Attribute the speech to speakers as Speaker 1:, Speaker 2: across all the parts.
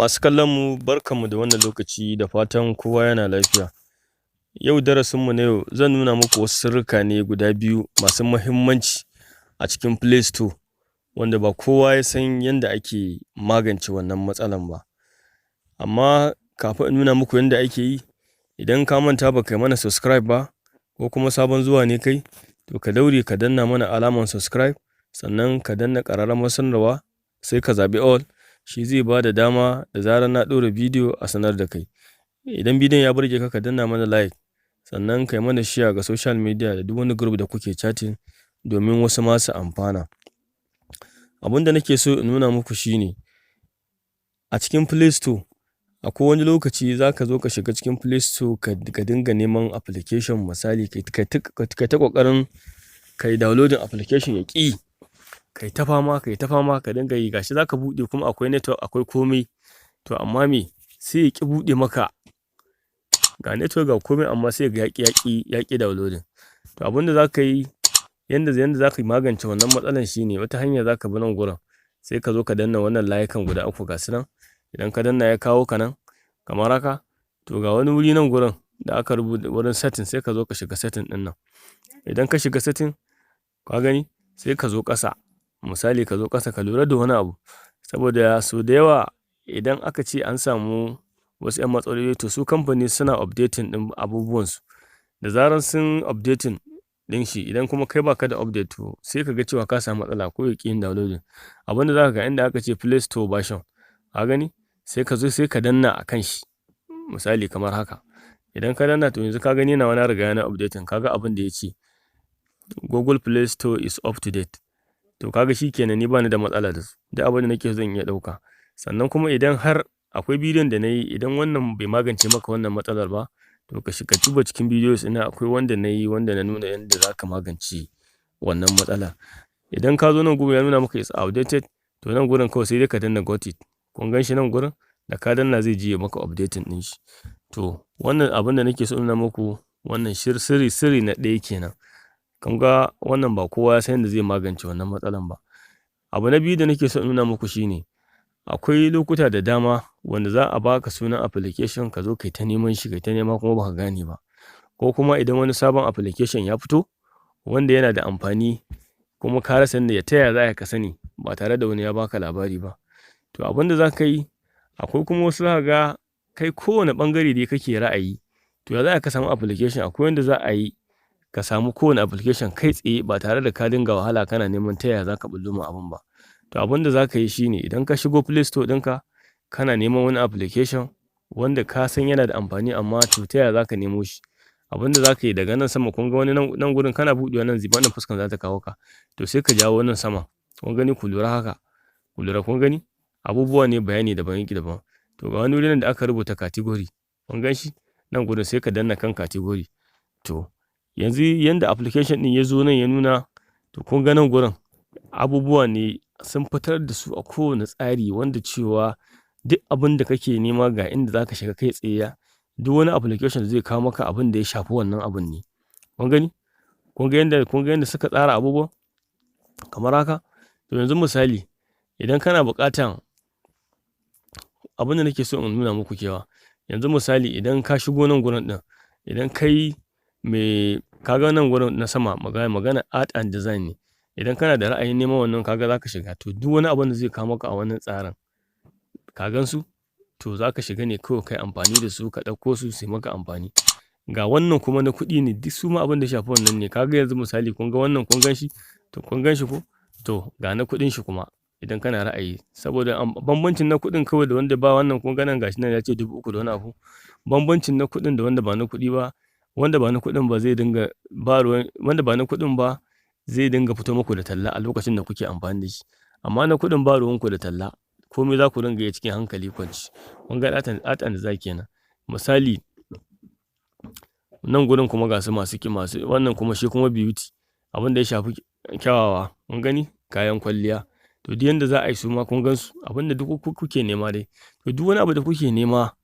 Speaker 1: Masu kallon mu, barkanmu da wannan lokaci, da fatan kowa yana lafiya. Yau darasinmu na yau zan nuna muku wasu sirrika ne guda biyu masu muhimmanci a cikin Play Store, wanda ba kowa ya san yanda ake magance wannan matsalan ba. Amma kafin in nuna muku yanda ake yi, idan ka manta ba kai mana subscribe ba, ko kuma sabon zuwa ne kai, to ka daure ka danna mana alamar subscribe, sannan ka danna ƙararrawar sanarwa, sai ka zaɓi all. Shi zai ba da dama da zarar na ɗora bidiyo a sanar da kai. Idan bidiyon ya burge ka, ka danna mana like, sannan kai mana share ga social media da duk wani group da kuke chatting, domin wasu ma su amfana. Abin da nake so in nuna muku shi ne, a cikin Play Store akwai wani lokaci za ka zo ka shiga cikin Play Store ka dinga neman application, misali kai ta ƙoƙarin kai downloading application, ya ƙi yi, kai ta fama, kai ta fama, ka dinga yi, ga shi za ka buɗe kuma akwai network, akwai komai, to amma me? Sai ya ƙi buɗe maka. Ga network, ga komai, amma sai ka ga ya ƙi downloading. To abin da za ka yi, yanda za ka magance wannan matsalan shi ne, wata hanya za ka bi nan gurin, sai ka zo ka danna wannan layukan guda uku, ga su nan. Idan ka danna, ya kawo ka nan kamar haka, to ga wani wuri nan gurin da aka rubuta wurin setting, sai ka zo ka shiga setting ɗin nan. Idan ka shiga setting, ka gani, sai ka zo ƙasa, misali ka zo ƙasa, ka lura da wani abu, saboda sau da yawa idan aka ce an samu wasu ‘yan matsaloli, to su kamfani suna updating ɗin abubuwansu. Da zarar sun updating ɗin shi, idan kuma kai ba ka da update, to sai ka ga cewa ka samu matsala ko ya ƙi yin downloading. Abin da za ka ga, inda aka ce Play Store version, ka gani, sai ka zo sai ka danna a kan shi, misali kamar haka. Idan ka danna, to yanzu ka gani, nawa na riga na updating, ka ga abin da ya ce "Google Play Store is up to date". To ka ga shikenan, ni ba ni da matsala da su, duk abin da nake so zan iya ɗauka. Sannan kuma idan har akwai bidiyon da na yi, idan wannan bai magance maka wannan matsalar ba, to ka shiga duba cikin videos ɗina, akwai wanda na yi wanda na nuna yanda za ka magance wannan matsala. Idan ka zo nan gurin, ya nuna maka is outdated, to nan gurin kawai sai dai ka danna "got it". Kun gan shi nan gurin, da ka danna zai je ya maka updating ɗin shi. To wannan abin da nake so in nuna muku, wannan sirri na ɗaya kenan. Kun ga wannan ba kowa ya san yanda zai magance wannan matsalan ba. Abu na biyu da nake so in nuna muku shi ne, akwai lokuta da dama wanda za a baka sunan application, ka zo kai ta neman shi, kai ta nema kuma baka gane ba. Ko kuma idan wani sabon application ya fito wanda yana da amfani, kuma ka rasa yanda ta yaya za ka sani ba tare da wani ya baka labari ba. To abin da za ka yi, akwai kuma wasu za ka ga kai kowane ɓangare dai kake ra'ayi, to ya za ka samu application? Akwai yanda za a yi ka samu kowane application kai tsaye ba tare da ka dinga wahala kana neman ta yaya za ka ɓullo ma abun ba. To abin da za ka yi shi ne, idan ka shigo Play Store ɗinka, kana neman wani application wanda ka san yana da amfani, amma to ta yaya za ka nemo shi? Abin da za ka yi, daga nan sama, kun ga wani nan gurin, kana buɗewa nan, wannan fuskan za ta kawo ka, to sai ka jawo nan sama. Kun gani, ku lura haka, ku lura, kun gani, abubuwa ne bayani daban yake daban. To ga wani wuri nan da aka rubuta category, kun gan shi nan gurin, sai ka danna kan category. To yanzu yanda application ɗin ya zo nan ya nuna, to kun ga nan gurin abubuwa ne sun fitar da su a kowane tsari, wanda cewa duk abin da kake nema ga inda za ka shiga kai tsaye, duk wani application zai kawo maka abin da ya shafi wannan abun ne. Kun gani? Kun ga yanda suka tsara abubuwan kamar haka? To yanzu misali, idan kana buƙatan, abin da nake so in nuna muku kewa, yanzu misali idan ka shigo nan gurin ɗin, idan kai mai, ka ga nan gurin na sama, magana art and design ne. Idan kana da ra'ayin neman wannan, ka ga za ka shiga, to duk wani abun da zai kawo maka a wannan tsarin, ka gan su, to za ka shiga ne kawai kai amfani da su, ka ɗauko su, su yi maka amfani. Ga wannan kuma na kuɗi ne, duk su ma abin da ya shafi wannan ne. Ka ga yanzu misali, kun ga wannan, kun gan shi, to kun gan shi ko? To ga na kuɗin shi kuma idan kana ra'ayi, saboda bambancin na kuɗin kawai da wanda ba wannan, kun ga nan gashi nan ya ce 3,000 da wani abu. Bambancin na kuɗin da wanda ba na kuɗi ba, wanda ba na kuɗin ba zai dinga ba ruwan, wanda ba na kuɗin ba zai dinga fito muku da talla a lokacin da kuke amfani da shi. Amma na kuɗin ba ruwanku da talla, komai za ku dinga yi cikin hankali kwance. Kun ga art and design kenan. Misali nan gurin kuma ga su masu wannan kuma, shi kuma beauty, abin da ya shafi kyawawa, kun gani, kayan kwalliya. To duk yanda za a yi su ma kun gan su, abin da duk kuke nema dai. To duk wani abu da kuke nema,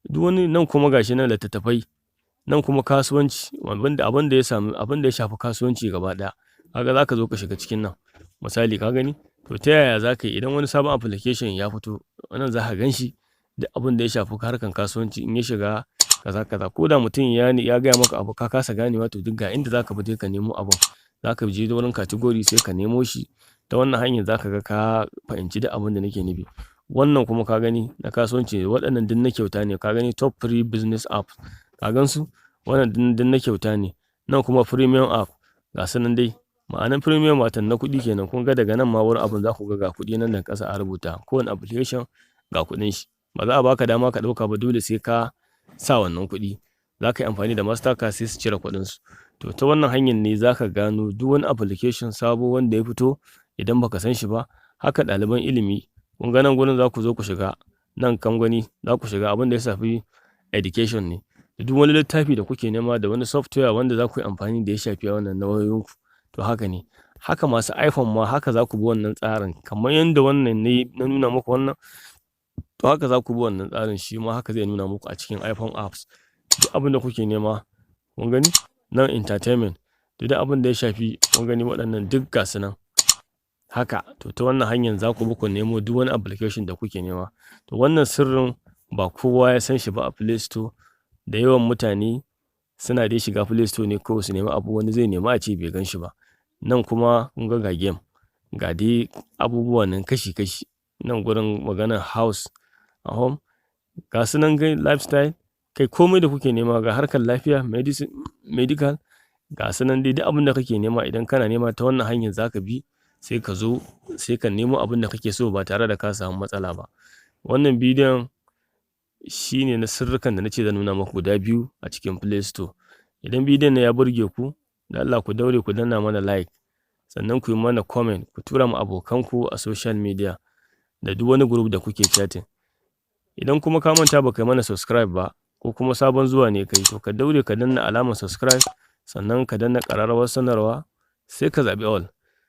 Speaker 1: duk wani nan kuma ga shi nan littattafai, nan kuma kasuwanci, abin da ya samu, abin da ya shafi kasuwanci gaba ɗaya. Ka ga za ka zo ka shiga cikin nan, misali ka gani, to To, ta yaya za ka yi idan wani sabon application ya fito? Wannan za ka gan shi, duk abin da ya shafi harkar kasuwanci in ya shiga, kaza kaza. Ko da mutum ya gaya maka abu ka kasa ganewa, to duk ga inda za ka bi dai ka nemo abun. Za ka je wurin category sai ka nemo shi. Ta wannan hanyar za ka ga ka fahimci duk abin da nake nufi. Wannan kuma ka gani na kasuwanci ne. Waɗannan duk na kyauta ne. Ka gani, top free business app, ka gan su. Wannan duk na kyauta ne. Nan kuma premium app, ga su nan dai. Ma'anan premium, watan na kuɗi kenan. Kun ga daga nan ma wurin abun za ku ga ga kuɗi nan daga ƙasa a rubuta. Kowane application ga kuɗin shi. Ba za a baka dama ka ɗauka ba, dole sai ka sa wannan kuɗi. Za ka yi amfani da Mastercard sai su cire kuɗin su. To, ta wannan hanyar ne za ka gano duk wani application sabo wanda ya fito idan baka san shi ba. Haka ɗaliban ilimi, kun ga nan gurin za ku zo ku shiga nan, kan gani, za ku shiga abin da ya shafi education ne, duk wani littafi da kuke nema, da wani software wanda za ku yi amfani da ya shafi wannan na wayoyinku. To, haka ne. Haka masu iPhone ma, haka za ku bi wannan tsarin. Kamar yadda wannan ne na nuna muku wannan, to haka za ku bi wannan tsarin, shi ma haka zai nuna muku a cikin iPhone apps duk abin da kuke nema. Kun gani nan entertainment, duk abin da ya shafi, kun gani, waɗannan duk ga su nan haka. To, ta wannan hanyar za ku bi ku nemo duk wani application da kuke nema. To, wannan sirrin ba kowa ya san shi ba a Play Store. Da yawan mutane suna dai shiga Play Store ne kawai su nemi abu, wani zai nema a ce bai gan shi ba. Nan kuma kun ga ga game, ga dai abubuwa nan kashi kashi. Nan gurin maganar house a home, ga su nan gai lifestyle, kai komai da kuke nema, ga harkar lafiya, medicine, medical, ga su nan dai. Duk abin da kake nema, idan kana nema, ta wannan hanyar za ka bi, sai ka zo sai ka nemo abin da kake so ba tare da ka samu matsala ba. Wannan bidiyon shine na sirrikan da na ce zan nuna muku guda biyu a cikin Play Store. Idan bidiyon nan ya burge ku, da Allah ku daure ku danna mana like, sannan ku yi mana comment, ku tura ma abokanku a social media da duk wani group da kuke chatting. Idan kuma ka manta baka yi mana subscribe ba, ko kuma sabon zuwa ne kai, to ka daure ka danna alamar subscribe, sannan ka danna ƙararrawar sanarwa, sai ka zaɓi all.